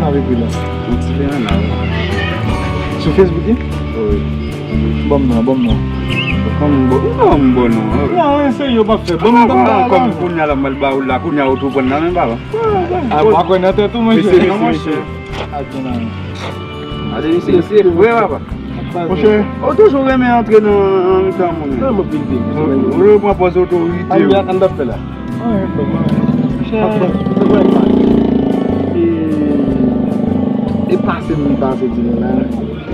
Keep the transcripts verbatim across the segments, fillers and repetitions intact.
Avèk li la. Yon ti verann la, wi. Sou Facebook, wi? Wi. Ban m non, ban m non. Kòman m bon? Non, m bon non. Non, serye, w p ap fè. Ban m, ban m non, papa, kòm kounye a la, m al ba ou la, kounye a ou tou pran nan men, papa. A, pa kwè nan tèt ou, monchè. Mesye, mesye, mesye. Ak nan men. Gade, mesye, mesye, vre, papa. Monchè. Ou toujou renmen antre nan, nan mitan moun. Nan, mwen vin vin. Ou, ou pran pòz otorite. Ay, an, an t ap fè la. Anyen, frè, anyen. Monchè. E, e pase m pase di nou la.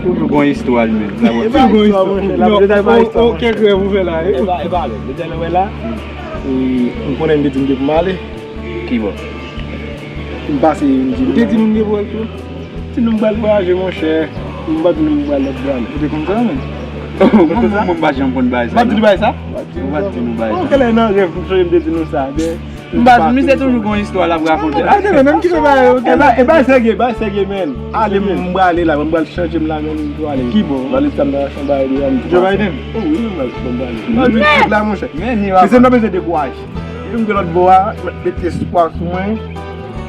Toujou gon istwa li menm. E pa istwa, monchè. L ap jete pa istwa, monchè. Kèk rèv ou fè la, e. E pa, e pa lè. Depi lè wè la, e, m konnen m te di m te pou m ale. Ki bò? M pase, m di. Ou te di nou m te pou al tou? Ti nou m pral vwayaje, monchè. M pa di nou m pral lòt bò. Ou te konn sa, men? Mwen, mwen pa janm konn bagay sa, non. M pa di nou bagay sa? Ou pa di nou bagay sa. Kèlè nan rèv m sonje m te di nou sa, men. M pa di, misye toujou gon istwa l ap rakonte. A, men, menm ki fè bagay, ok. E ba, e ba serye, ba serye, men. Ale, m prale la, m pral chanje m la, men, m tou ale. Ki bò? Valiz sa m nan chanm bagay deja, m tou Joe Biden? O wi, m pral, m pral. M pral vin tout la, monchè. Men, ni papa. Mesye, m pa bezwen dekouraje. Depi m gen lòt bò a, mete espwa sou mwen,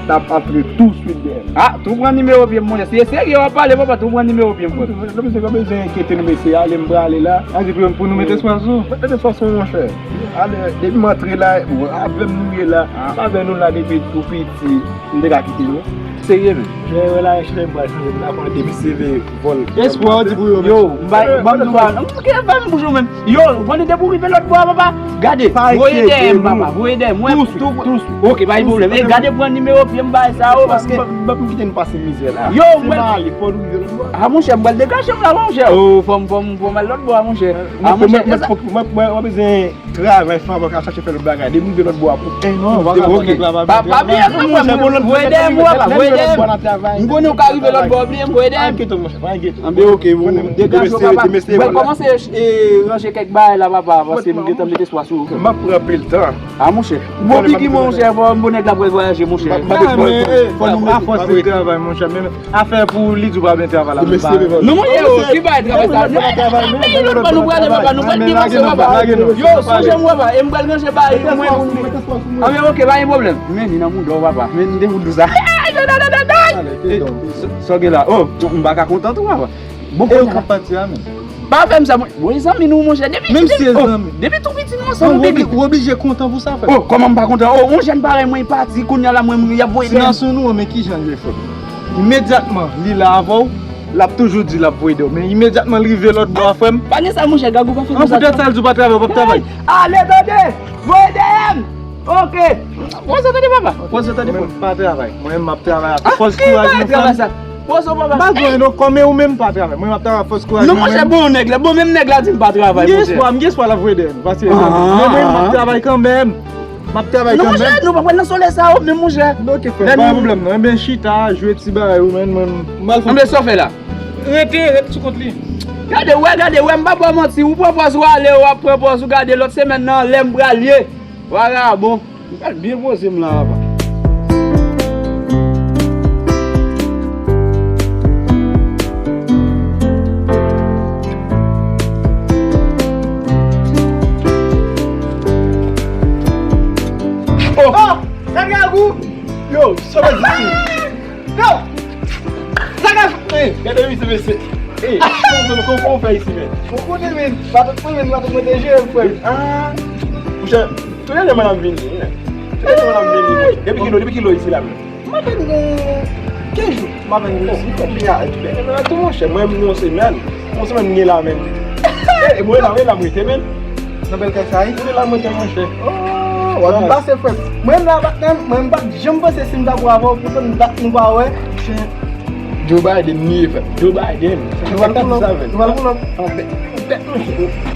l ap antre tou swit dèyè m. A, tou pran nimewo pye m, monchè. Si e serye w ap pale, papa, tou pran nimewo pye m, frè. Non, mesye, pa bezwen enkyete nou, mesye. Ale, m prale la. A, se pou, pou nou mete espwa sou ou? Mete espwa sou mwen, monchè. Ale, depi m antre la, avè m nou ye la. A. Avè nou la depi tou piti. M te ka kite nou. Serye, men. Lè wè la, chita m pral chanje, m la konnen depi se vè vòl. Espwa, w di pou yo, yo, m bay, ban m di w, m ke fè m bouch ou menm. Yo, konnen depi w rive lòt bò a, papa, gade, voye dèyè m, papa, voye dèyè m, wè, tou, tou, ok, pa gen pwoblèm. E gade, pran nimewo pye m bay sa, o, paske m p ap kite nou pase mizè la. Yo, mwen, a, monchè, m pral degaje m la, monchè. O, fò m, fò m, fò m al lòt bò a, monchè. A, monchè, mwen, mwen, mwen, mwen bezwen travay, fè anba ka chache fè lòt bagay. Depi m rive lòt bò a pou en an, w ap ka fè travay. Pa, pa bliye non, frè m, voye dèyè m, papa, voye dèyè m. M konnen w ka rive lòt bò, bliye m, voye dèyè m. Pa enkyete w, monchè, pa enkyete w. Anben, ok, bon, degaje w, papa. Mwen kòmanse, e, ranje kèk bagay la, papa, paske m gentan mete espwa sou ou, frè m. M ap pran anpil tan. A, monchè. Bon, bigi, monchè, bon, bon nèg la pral vwayaje, monchè. Fò nou, afòs de travay, monchè, men afè pou li di w pa byen travay la, men pa. Non, monchè, yo, ki bagay travay sa? Travay, men, men, lòt bò nou prale, papa, nou pral depanse, papa. Yo, sonje m, papa, e m pral ranje bagay mwen. A, men, ok, pa gen pwoblèm. Men, li nan mouda w, papa. Men, m te fout dou sa. Sa w gen la? O, m pa ka kontan tou, papa. Bon, e ou k ap pati a, men. Pa fè m sa, mwen. Bon, e zanmi nou, monchè. Depi, menm si e zanmi. Depi tou piti nou ansanm, ou oblije kontan pou sa, frè. O, kòman m pa kontan? O, yon jèn parèy mwen, li pati, kounye a la, mwen, y ap voye dèyè m. Nan sou nou, men kijan l ye, frè m? Imedyatman, li la avè w, l ap toujou di l ap voye dèyè w. Men imedyatman l rive lòt bò a, frè m. Pa gen sa, monchè, Gagou, pa fè konsa. An poutèt sa, l di w pa travay, w p ap travay. Ale, tande! Voye dèyè m! Ok. Pran sa tande, papa. Pran sa tande, frè m. Mwen pa travay. Mwen, m ap travay ak fòs kouraj mwen, frè m. Pran sa, papa. M pa gen non, kòm ou menm pa travay. Mwen, m ap travay ak fòs kouraj mwen. Non, monchè, bon nèg la, bon, menm nèg la di m pa travay, monchè. M gen espwa, m gen espwa l ap voye dèyè m, paske, men mwen, m ap travay kanmenm. M ap travay kanmenm. Non, monchè, nou pa pral nan solèy sa yo, men, monchè. Ok, frè, pa gen pwoblèm, non. Enben, chita, jwe ti bagay ou, men, mwen, m al fè. Enben, sa w fè la? Rete, rete sou kont li. Gade, wè, gade, wè, m pa ba w manti. Ou pran pòz ou ale, w ap pran pòz ou gade lòt semèn nan, lè m pral ye. Vagabon. M pral byen poze m la, papa. Oh! Oh! Gade Gagou! Yo, sove di. Yo! Sa ka fè? Ey, gade misye, mesye. Ey, kòman, kòman, kòman w fè isi, men? Ou konnen, men, matant mwen, men, matant mwen te jere m, frè m. Ah. Monchè, tou lè mwen ap vini, men. Tou lè mwen ap vini, monchè. Depi kilè, depi kilè isi la, men? M ap vin gen kenz jou. M ap vin gen isi, frè m. Tou, monchè, mwen, yon semèn. Yon semèn m gen la, men. E, mwen la, mwen la, mwen te, men. Nan bèl kay sa, wi. Mwen la, mwen te, monchè. Oh, w ap vin pase, frè m. Mwen la, patnè m, mwen, m pa t janm panse si m ta pran avè w, poutan dat nou pa wè. Joe Biden li ye, frè m. Joe Biden. Nou pral pou lòt. Nou pral pou lòt.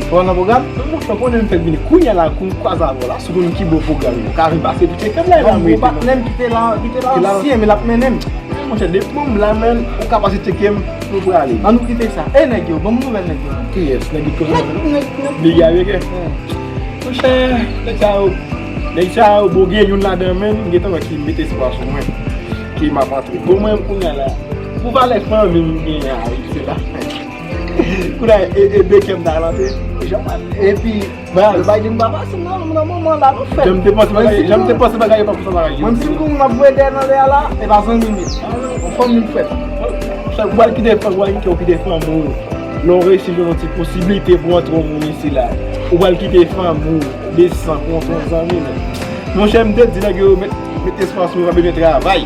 Bon, nan pwogram? Non, monchè, konnen m fèk vini kounye a la, kou m kwaze avè w la, si w konn ki bò pwogram yo. Ka vin pase pou tcheke m la, e la m rete, non. Patnè m ki te la, ki te la ansyen, men l ap mennen m. Monchè, depi m la, men, ou ka pase tcheke m, nou prale. An nou kite sa. E nèg yo, ban m nouvèl nèg yo. Kiyès? Nèg yo kote? Nèg, nèg, nèg. Bigi avèk. Monchè, nèg sa yo, nèg sa yo, bon, gen youn ladan, men, m gentan wè ki mete espwa sou mwen. Ki m ap antre. Bon, mwen, kounye a la, pou valè fanmi m genyen a, wi, se la. Kounye a, e, e de kè m ta rantre. Epi, yo bay di m pa fasil nan, nan moman la, nou fèt. Jan m te panse bagay, jan m te panse bagay yo pa konsa bagay yo. Mwen, si m konn moun ap voye dèyè nan lè a la, e pa zanmi m ye. Yon fanmi m fèt. Ou pral kite fanmi, ou pral kite fanmi w. Lè w reyisi jwenn yon ti posiblite pou antre yon moun isi la, ou pral kite fanmi w, desann, pou antre yon zanmi w. Monchè, m te di nèg yo met, met espas mwen, pa bezwen travay.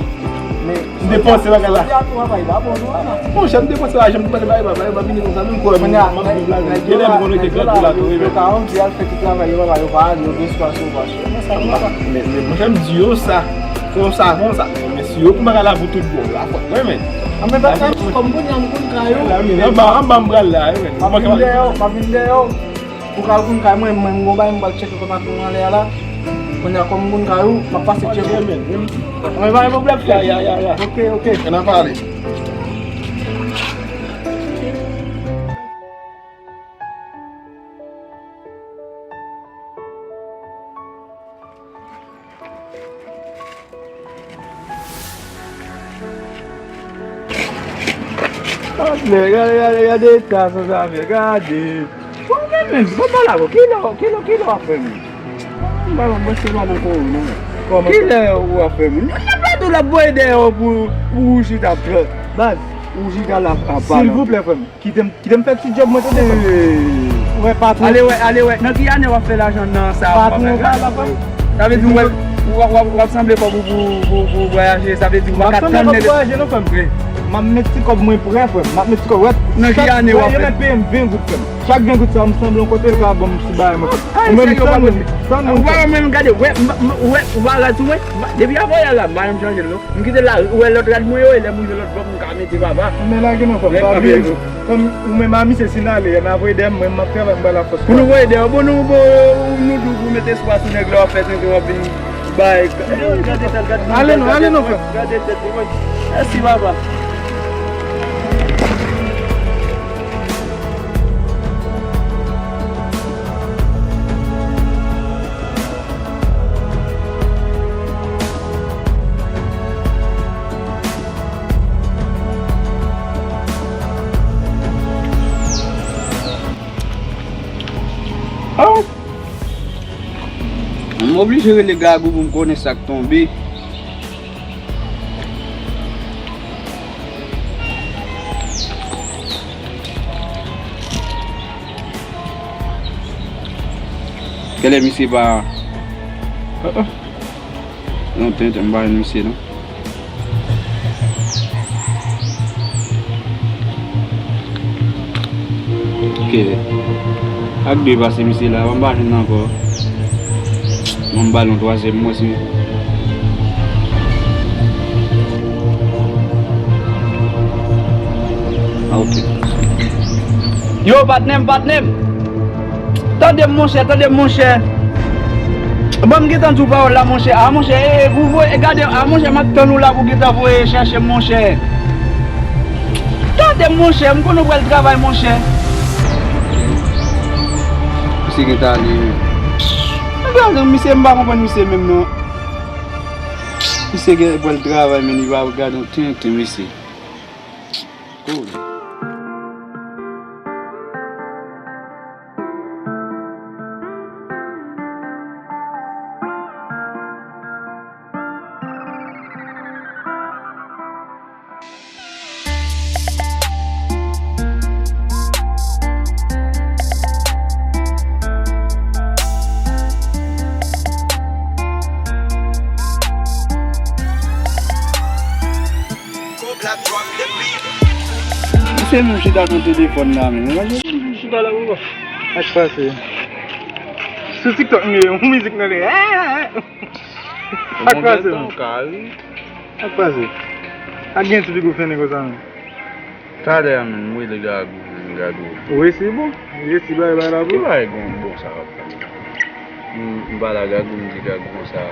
M te panse bagay la. Monchè, m te panse bagay, jan m te panse bagay, bagay pa vini konsa, menm kò m ap viv la. Genlè m konn rete grandi la tou, wi, men. Yo ka anvi al fè tout travay yo, papa, yo pa ale, yo gen espas yo, pa. Men, men, monchè, m di yo sa. Konsa, konsa. Men si yo pou bagay la pou tout bon, la fòt mwen, men. An, men bagay sa, kòm kounye a m konn kay ou. Anba, anba m pral la, wi, men. M ap vin dèyè w, m ap vin dèyè w. Ou ka al konn kay mwen, mwen, m gon bagay, m pral tcheke kòman pou anlè a la. Kounye a, kòm m konn kay ou, m ap pase tcheke w. Mwen pa gen pwoblèm, frè. Ya, ya, ya, ya. Ok, ok. Ann pale. Gade, gade, gade, gade eta sa sa fè, gade. Bon, men, men, bon, pale avè w. Kilè, kilè, kilè w ap fè, men? Bon, bon, bon, se pa nan kò ou, non. Kòman sa? Kilè w ap fè, men? Nan plato l ap voye dèyè w pou, pou ou chita, frè. Baz, ou chita la ap pale. Silvouplè, frè m. Kite m, kite m fè ti djòb mwen, tande, frè m. Ou wè, patwon. Ale wè, ale wè. Nan ki ane w ap fè lajan nan sa? Patwon, ou pa la, frè m. Sa vle di w wè, w ap, w ap, w ap sanble kòb ou pou, pou, pou vwayaje, sa vle di w pa ka tann nèg. M ap sanble kòb pou vwayaje, non, frè m. M ap met ti kòb mwen prè, frè m. M ap met ti kòb, wè. Nan ki ane w ap fè? Yo mèt peye m ven goud, frè m. Chak ven goud sa, m sanble yon kote, l ka ban m ti bagay mwen, frè m. Ou menm, tann moun, tann moun, frè m. Ou pa wè menm, gade, wè, m, m, wè, ou pa wè sou mwen? Depi avanyè la, m pa janm chanje l, non. M kite la, ou wè lòt rad mwen yo, e lè m rive lòt bò, m ka mete papa. Men lage non, frè m, pa bliye. Frè m, ou menm a misye si n ale, n a voye dèyè m, mwen m ap travay, m bay lafòs. Pou nou voye dèyè, bon, nou, bon, nou di w pou mete espas sou nèg la, w ap fè tenten, w ap vin bay. Ale non, ale non, frè m. Gade tèt li, mwen. Mèsi, papa. Oh! M oblije rele Gagou pou m konnen sa k tonbe. Kèlè misye pa. Ah, ah. Yon tenten m pa jwenn misye non. Ok. Ak de pase misye la, m pa jwenn ankò. Bon, m ba l yon twazyèm mwen si. Ah, ok. Yo, patnè m, patnè m. Tande m, monchè, tande m, monchè. Bon, m gentan di w pawòl la, monchè. A, monchè, e, e, pou voye, e, gade, a, monchè, m ap tann ou la pou gentan voye chèche m, monchè. Tande m, monchè, m konnen w pral travay, monchè. Misye gentan ale, wi. Gade, misye, m pa konprann misye menm, non. Misye gen pral travay, men li pa gade yon tenten, mesye. Cool. Misye menm chita sou telefòn la menm. Imajine misye chita la, papa. Sa k pase? Sou TikTok m ye, yon mizik nan lè. Sa k pase, man? Sa k pase? Ak gen ti pigo fènen konsa menm. Talè a menm, m rele Gagou menm, Gagou. Ou resi bon? Ou resi bay bay la pou? Ki bagay bon, bon sa w ap fè? M, m pale a Gagou, m di Gagou konsa.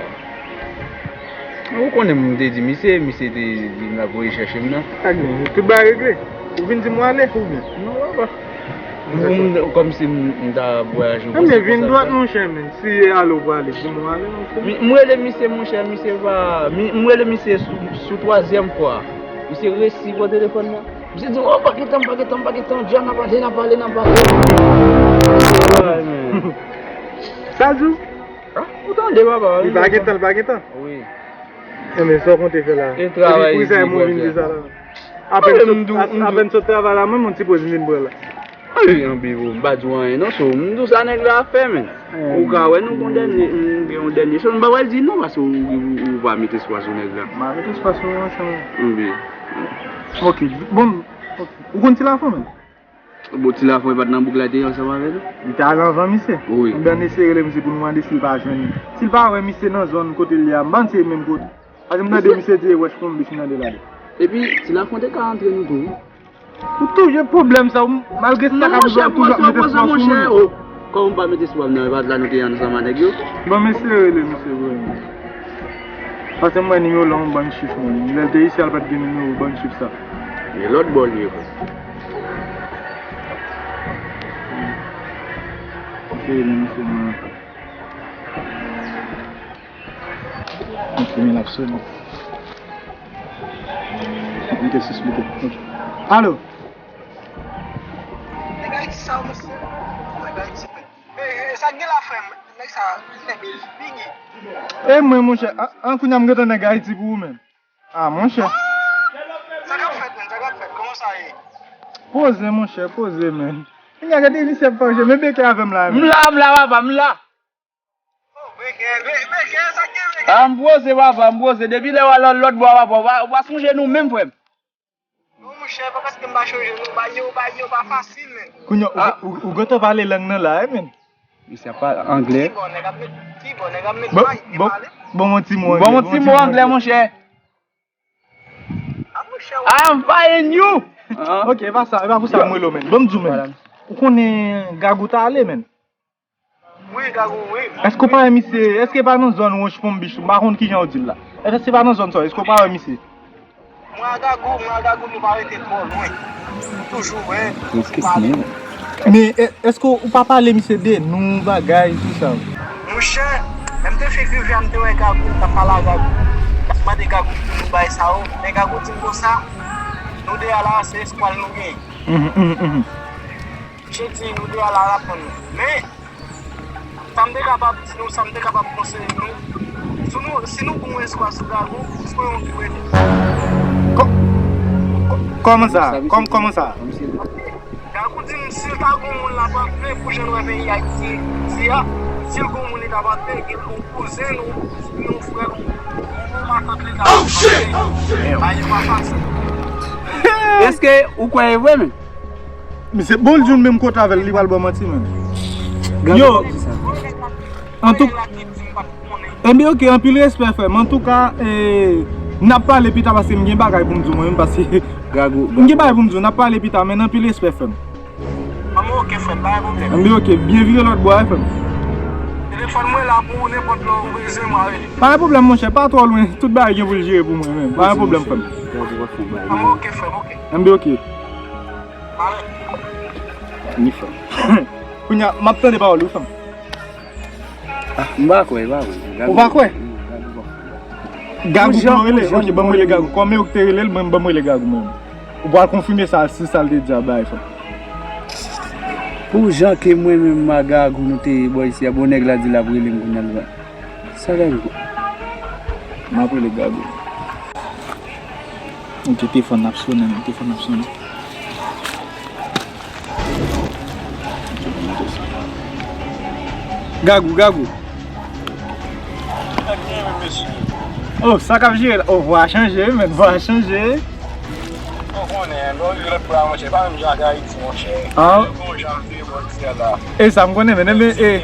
Ou konnen m te di misye, misye te di l ap voye chèche m nan. Ak tout bagay regle. Ou vin di m w ale, oubyen? Non, papa. Ou, m, kòmsi m, m ta ap vwayaje konsa. Ebyen, vin dwat, monchè, men. Si e ale w prale, di m w ale, monchè. M, m rele misye, monchè, misye pa, mi, m rele misye sou, sou twazyèm fwa. Misye resi pran telefòn nan. Misye di, "Oh, pa gentan, pa gentan, pa gentan, dja n a pale, n a pale, n a pale." Sa di w? Ah, ou tande, papa. Li pa gentan, li pa gentan. Wi. Enben, sa w konte fè la? E travay. Epi, pou sa, mwen vin di sa la. Apèn sot, apèn sot travay la, mwen, mwen ti poz vin pran la. Ay, anbi, bro, m pa di w anyen non, so, m di w sa nèg la ap fè, men. Ou ka wè nou gon dènye, m gen yon dènye chans, m pa pral di non, paske ou, ou, ou pa met espwa sou nèg la. M pa met espwa sou ou, monchè. Anbi. Ok, bon, ok. Ou konn Ti Lafon, men? Bon, Ti Lafon, e pa t nan bouk la, te ansanm avè nou? Li te al anvan misye. Wi. Anben, n eseye rele misye pou nou mande si l pa jwenn. Si l pa wè misye nan zòn kote l ye a, m pa se menm kote. Paske m tande misye di e wèch ponbich nan de la de. Epi, Ti Lafon te ka antre nou tou, wi. Ou toujou pwoblèm sa, ou, malgre sa ka rive, ou toujou ap mete fòs sou moun. Kòm ou pa mete sou m nan, e pa t la nou te ansanm a nèg yo. Bon, mesye rele misye vre. Paske m wè nimewo l an yon bann chif, men. Lè l te isi a, l pa t gen nimewo bann chif sa. E lòt bò l ye, vre. Mesye rele misye mwen. Ok, men l ap sonnen. Li te sisplike. Ok. Alo? Nèg Ayiti sa, mesye. Nèg Ayiti, men. E, e, sa k gen la, frè m? Nèg sa, nèg bigi. E mwen, monchè, a, a, kounye a m gentan nèg Ayiti pou ou menm. A, monchè. Sa k ap fèt, men? Sa k ap fèt? Kòman sa ye? Poze, monchè, poze, men. Kounye a gade misye ap fè jè, men beke avè m la, men. M la, m la, papa, m la. Oh, Beke, Be-, Beke, sa k gen, Beke? A, m poze, papa, m poze. Depi lè w al lòt bò a, papa, ou pa, ou pa sonje nou menm, frè m. Non, monchè, pa paske m pa sonje nou, bagay yo, bagay yo pa fasil, men. Kounye a, ou, ou, ou gentan pale lang nan la, wi, men. Misye ap pale anglè. Ki bò nèg ap met, ki bò nèg ap met may e pale? Bon, bon, bon, yon ti mo anglè, bon, yon ti mo anglè, monchè. A, monchè, I am fine, you? Ok, e pa sa, e pa pou sa m rele w, men. Bon, m di w, men. Ou konnen Gagou ta ale, men. Wi, Gagou, wi. Èske w pa wè misye, èske pa nan zòn Wòch Ponm Bich, m pa konn kijan yo di l la. Èske pa nan zòn sa, èske w pa wè misye? Mwen a Gagou, mwen a Gagou, nou pa rete twò lwen. Nou toujou wè, nou toujou pale. Men, è-, èske w pa pale misye de nou, bagay, tou sa? Monchè, lè m te fèk rive a, m te wè Gagou, m t ap pale a Gagou. M t ap mande Gagou pou nou bay sa yo. Men Gagou di m konsa, nou de a la, se espwa nou genyen. Mhm, mhm, mhm. Misye di nou de a la, l ap pran nou. Men, sa m te kapab di nou, sa m te kapab konseye nou, si nou, si nou gen yon espwa sou Gagou, espwa yon ki rete. Kò-, kò-, kòman sa? Kòm-, kòman sa? Gagou di m, si l ta gen yon moun l ap antre pou jan n wè peyi Ayiti isi a, si l gen yon moun li t ap antre, gen yon kouzen nou, yon frè nou, yon matant li t ap antre. Bagay yo pa fasil. Èske ou kwè e vre, men? Misye, bon, l di w menm kote avè l, li pral ba w manti, menm. Yo, antou, enben, ok, anpil respè, frè m. Antouka, e, n ap pale pita paske m gen bagay pou m di w, mwen menm, paske m gen bagay pou m di w, n ap pale pita, men anpil respè, frè m. Anben, ok, frè m, pa gen pwoblèm. Enben, ok, byen vire lòt bò a, frè m. Telefòn mwen la pou ou, nenpòt lè ou bezwen mwen, rele. Pa gen pwoblèm, monchè, pa twò lwen, tout bagay gen pou l jere pou mwen, menm. Pa gen pwoblèm, frè m. Anben, ok, frè m, ok. Enben, ok. Ni fanm. Kounye a, m ap tande pawòl ou, fanm. Ah, m pa kwè, pa kwè. Ou pa kwè? Gagou pou mwen rele? Ok, ban m rele Gagou. Kòm e ou ki te rele l, mwen, ban m rele Gagou, mwen. Ou pral konfime sa, si sa l te di a bay, fanm. Pou jan ke mwen menm m a Gagou, nou te bò isi a, bon, nèg la di l ap rele m kounye a, l va. Sa Gagou? M ap rele Gagou. Ok, telefòn ap sonnen, men, telefòn ap sonnen. Gagou, Gagou. Oh, sa k ap jere la? Oh, vwa a chanje, men, vwa a chanje. Ou konnen, lè w rive lòt bò a, monchè, pa menm jan ak Ayiti, monchè. Ah. Bon jan m te bò isi a la. E sa m konnen, men, men, e.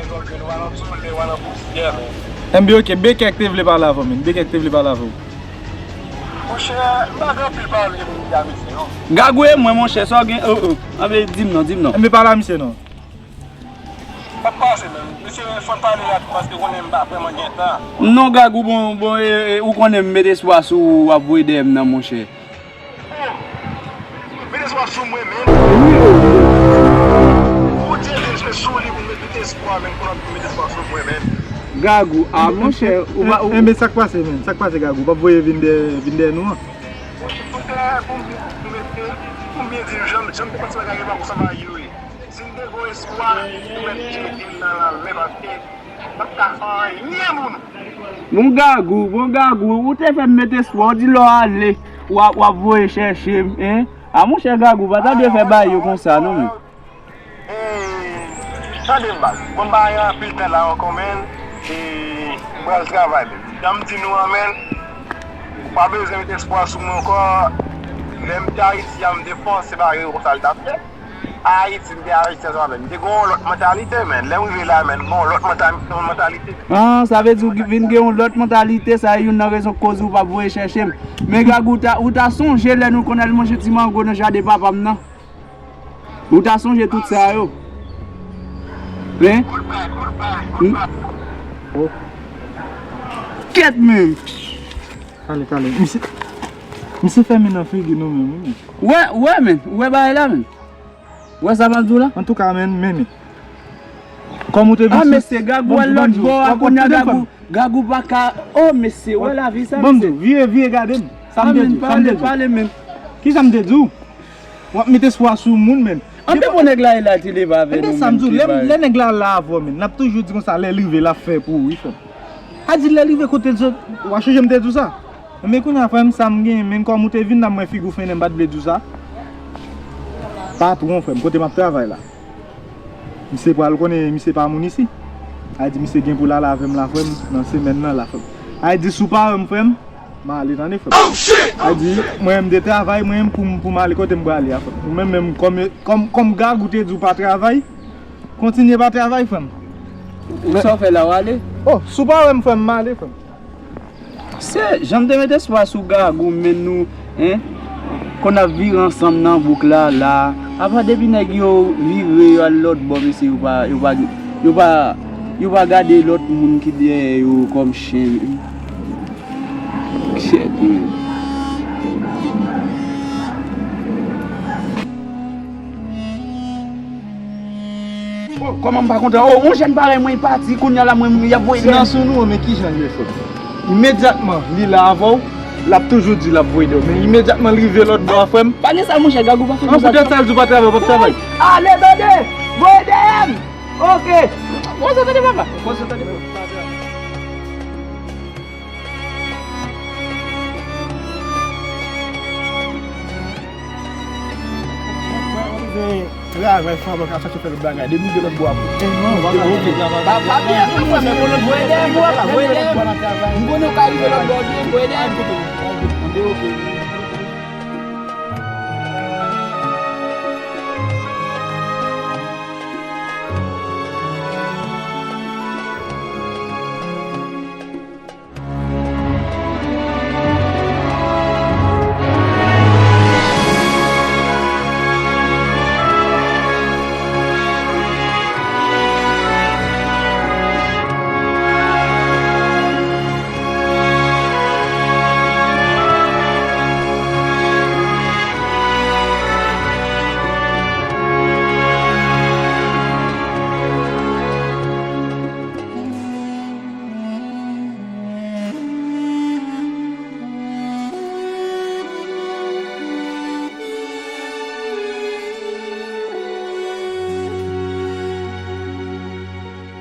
Enben, ok, Bekè k te vle pale avè w, men. Bekè k te vle pale avè w. Monchè, m pa gen anpil pale pou m di a mesye, non. Gagou e mwen, monchè, sa w gen, oh, oh. Anben, di m non, di m non. Enben, pale a misye, non. Sa k pase, menm? Mesye, fò n pale la tou, paske konnen m pa vrèman gen tan. Non, Gagou, bon, bon, e, e, ou konnen m met espwa sou ou, w ap voye dèyè m nan, monchè. Met espwa sou mwen menm. Ou di Bondye sou li pou met espwa menm, pou l ap met espwa sou mwen menm. Gagou, a, monchè, ou pa, ou... Enben, sa k pase, menm? Sa k pase, Gagou? Ou p ap voye vin dèyè, vin dèyè nou an? Pou m mete, pou m Jan m te panse bagay yo pa konsa va yo ye. Si n te gen espwa, nou mèt jete l nan lanmè paske n p ap ka fè anyen pou nou. Bon Gagou, bon Gagou, ou te fè m met espwa, ou di lè w ale, w ap, w ap voye chèche m, en? A monchè Gagou, pa ta dwe fè bagay yo konsa non, men. Tande m baz, bon, m pa gen anpil tan la ankò, men, e, m pral travay, men. Jan m di nou an, men, ou pa bezwen met espwa sou mwen ankò. Lè m te Ayiti a, m te panse bagay yo konsa l t ap fèt. Ayiti, m te Ayiti ansanm avè l. M te gen yon lòt mantalite, men. Lè m rive la, men, m gen yon lòt manta-, yon mantalite. Ah, sa vle di ou vin gen yon lòt mantalite, sa e youn nan rezon k koz ou p ap voye chèche m. Men Gagou, ou ta, ou ta sonje lè nou konn al manje ti mango nan jaden papa m nan? Ou ta sonje tout sa yo? Hein? Hmm? Oh. Kèt menm! Tale, tale. Misye, misye fèmen nan figi nou menm, wi, men. Wè, wè, men. Ou wè bagay la, men. Ou wè sa m ap di w la? Antouka, men, men, men. Kòm ou te vin... Ah, mesye, Gagou al lòt bò a, kounye a Gagou, Gagou pa ka, oh, mesye, wè lavi sa, mesye. Vire, vire, gade m. Sa m te di w, sa m te di w. Pale, men. Kisa m te di w? W ap met espwa sou moun, men. Anben bon nèg la e la te leve avè nou. Enben sa m di w, lè, lè nèg la la avè w, men, n ap toujou di konsa, lè l rive, l ap fè pou ou, wi, frè m. A di lè l rive kote l sot, w a chonje m te di w sa. Men kounye a, frè m, sa m genyen, men, kòm ou te vin la, m wè figi w fennen, m pa t vle di w sa. Patwon, frè m, kote m ap travay la. Misye pral konnen misye pa moun isi. A di misye gen pou l ale avè m la, frè m, nan semèn nan la, frè m. A di si w pa wè m, frè m, m ale, tande, frè m. A di mwen menm m te travay, mwen menm pou m, pou m ale kote m prale a, frè m. Ou menm, menm kòm, kòm, kòm Gagou te di w pa travay, kontinye pa travay, frè m. Ou sa w fè la, w ale? Oh, si w pa wè m, frè m, m ale, frè m. Se, jan m te met espwa sou Gagou, men nou, en, konn ap vire ansanm nan bouk la, la. Apa depi nèg yo vire, yo al lòt bò, mesye, yo pa, yo pa, yo pa, yo pa gade lòt moun ki dèyè yo kòm chen. Shit, man. Oh, kòman m pa kontan? Oh, yon jèn parèy mwen pati, kounye a la, mwen, y ap voye dèyè m. Silans ou nou, men kijan l ye, frè m? Imedyatman, li la avè w, l ap toujou di l ap voye dèyè w. Men imedyatman l rive lòt bò a, frè m. Pa gen sa, monchè, Gagou pa fè konsa. An, poutèt sa, l di w pa travay, w p ap travay. Ale, tande! Voye dèyè m! Oke! Poze tande, papa! Poze tande, papa! Travay fò, mwen ka chache fè lòt bagay. Depi m gen lòt bò a pou. Pa, pa byen, pa byen, mwen lòt bò a, mwen lòt bò a. M konnen w ka rive lòt bò byen, mwen lòt bò a.